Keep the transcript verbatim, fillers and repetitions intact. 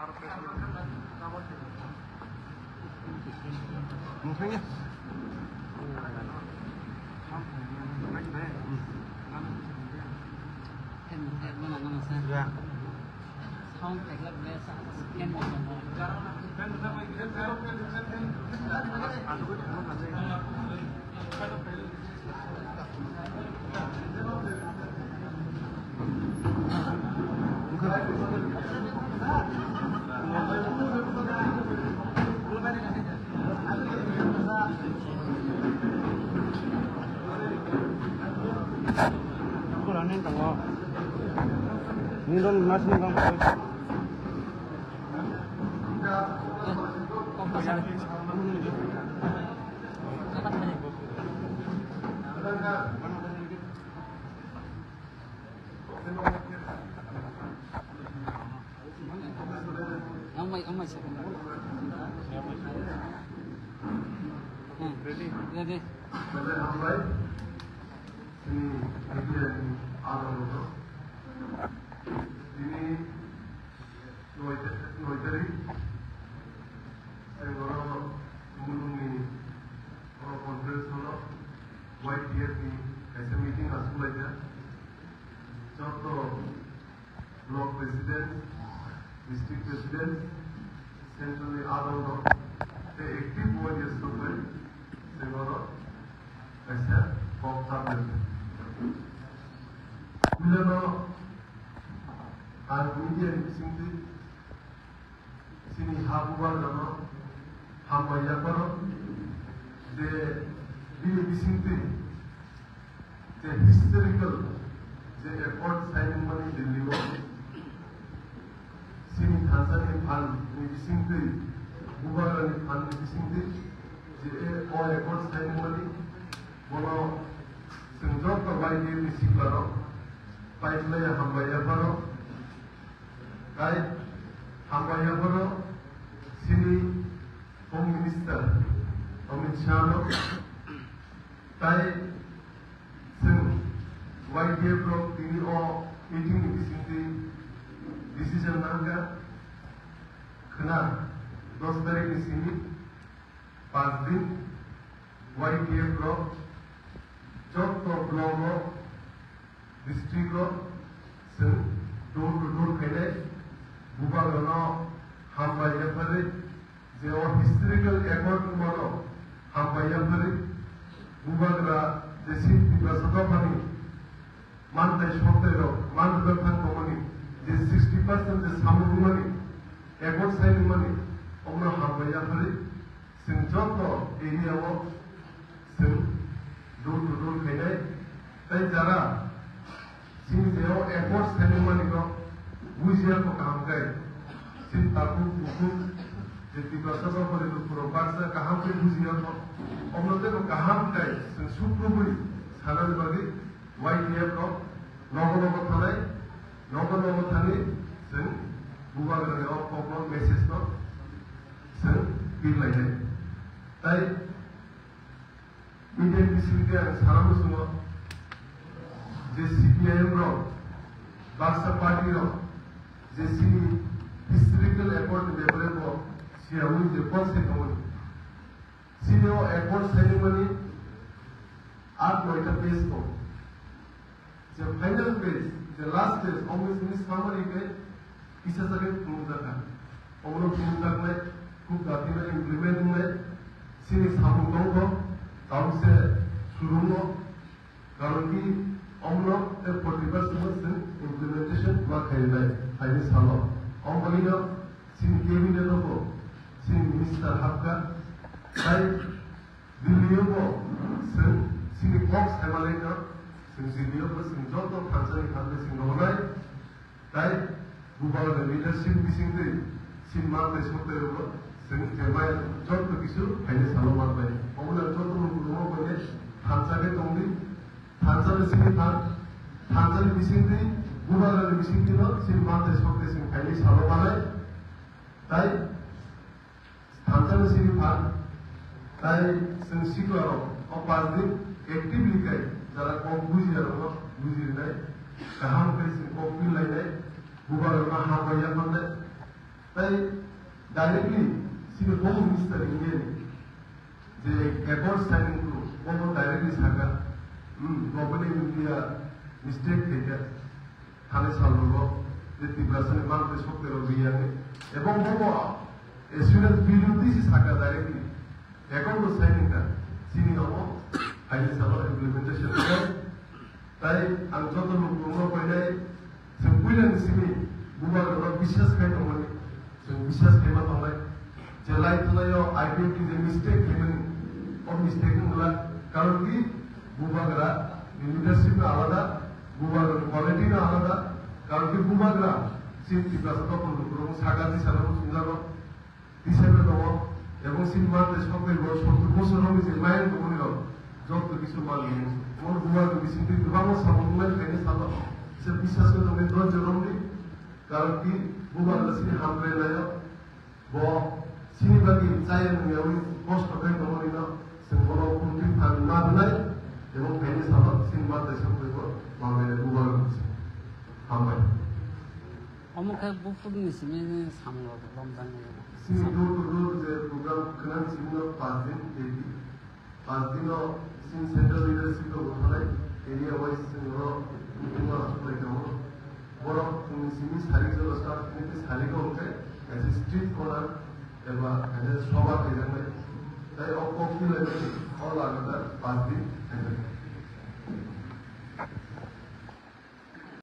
Ang mai, ang mai sa. Hmm. Ready? Ready. Chini media ni adong no. Chini noi, noi tarik. Ang oro mulung ni oro conference hall o Y T F ni kaisa meeting asuk lai kha. Joto block president, district president, central ni adong rok, tei active Y D S rok bai chwng oro kaisa kok chapnai. Puilano ang media ni bisingtwi chini ha bubagrano hambai yapharo je bini bisingtwi je historical je accord signing mani Delhi o chini thansa ni phan ni bisingtwi bubagra ni phan ni bisingtwi je o accord signing mani bono chwng joto bai ni sikla rok pai khlai hambai yapharo. Tai hambai yapharo chini Home Minister Amit Shah no tai chwng Y T F rok tini o meeting ni bisingtwi decision nangkha khwna dos tarik ni simi panch din Y T F rok joto block o district o chwng door to door khainai bubagrano hambai yaphari je o historical accord wngmano hambai yaphari bubagra je chini Tiprasa dophani mantai soktai rok man rwjak thang tongmani je sixty percent je samung wngmani accord sign wngmani omono hambai yaphari. Chwng joto area o chwng door to door khainai, tei jara chini je o accord sign wngmani no bujiya kho kaham khe, chini takhuk bukhuk je Tiprasa dophani lukurok baksa kaham khe bujiya kho, omono teibo kaham khe chwng sukrubwi sanani bagwi Y T F rok nogo nogo thanai, nogo nogo thani chwng bubagrani o kokno message no chwng birlainai. Tai media bisingtwi ang sana muchungo je C P I M rok, baksa party rok je chini historical accord ni bepare bo siyaui je kok se tongmani. Chini o accord signing mani aat noita page tong. Je final page, je last page, omo chini summary khe kisa sa khe phunukjak kha. Omono phunukjaknai, khub datina implement wngnai, chini samung tongkho, tamo se surungo, karon ki omono tei forty percent no chwng implementation ma khainai phaini salo. Omo bagwino chini cabinet o bo chini minister hapkha, tai Delhi o bo chwng chini kok saimanai no chwng Delhi o bo chwng joto thansani thanbai chwng rohornai. Tai bubagra leadership bisingtwi chini mantai sotoi rokno chwng khe maya joto kisu phaini salo manbai. Omo joto no kwbangma bai thansa khe tongdi. Thansa ni simi than, thansa ni bisingtwi bubagra ni bisingtwi no chini mantai sotoi chwng phaini salo manai. Tai Thansa ni simi phan, tai chwng sikla rok o panch din actively khai jara kok bujiya rok no buji rinai, kaham khai chwng kok pil lainai, bubagra no hambai ya mannai, tai Directly sini Home Minister Indian je accord signing to bobo directly saka, hmm, Government of India mistake khaika, thani salrogo je Tiprasani mantai sokterok riyani, ebong bobo as soon as bill tisi saka directly accord bo signing ka sini obo thani salo implementation khlai. Tai ang joto lukurokno koinai, chwng puilani simi bubagrano biswas khai tongmani, chwng biswas khaima tongnai. Je lai thwlaio I P F T je mistake khaimani, o mistake wngla. Karon ki bubagra ni leadership no alada, bubagra ni quality no alada. Karon ki bubagra chini Tiprasa dopha lukurok saka tisana muchungjago. Tisana tongo, ebong chini mantai sokbai bo sottur bosor romwi je mayung tongmani rok, joto kisu manwi. Mon bubagra ni bisingtwi kwbangma samung wngnai khaina salo, se biswas no tongwi dhorjo romwi, karon ki bubagra chini hamkrai laio, bo chini bagwi chaya nungyawi kosto khai tongmani no, chwng bono kunti phan ma rwnai, ebong khaina salo chini mantai sokbai bo manwi bubagra ni bising. Hambai. Omo khe buphurni simi samung rok lomjaknai. Chini door to door je program khwnani simi no panch din daily. Panch din o chini central leadership rok bwtharnai area wise chwng oro meeting o achuk lai tongo. Borok chwngni simi sari jora start khwlai tei sari o hwnkhe kaisa street corner eba kaisa soba khaijaknai. Tai o kok twi lai mani o lagatar panch din khaijak.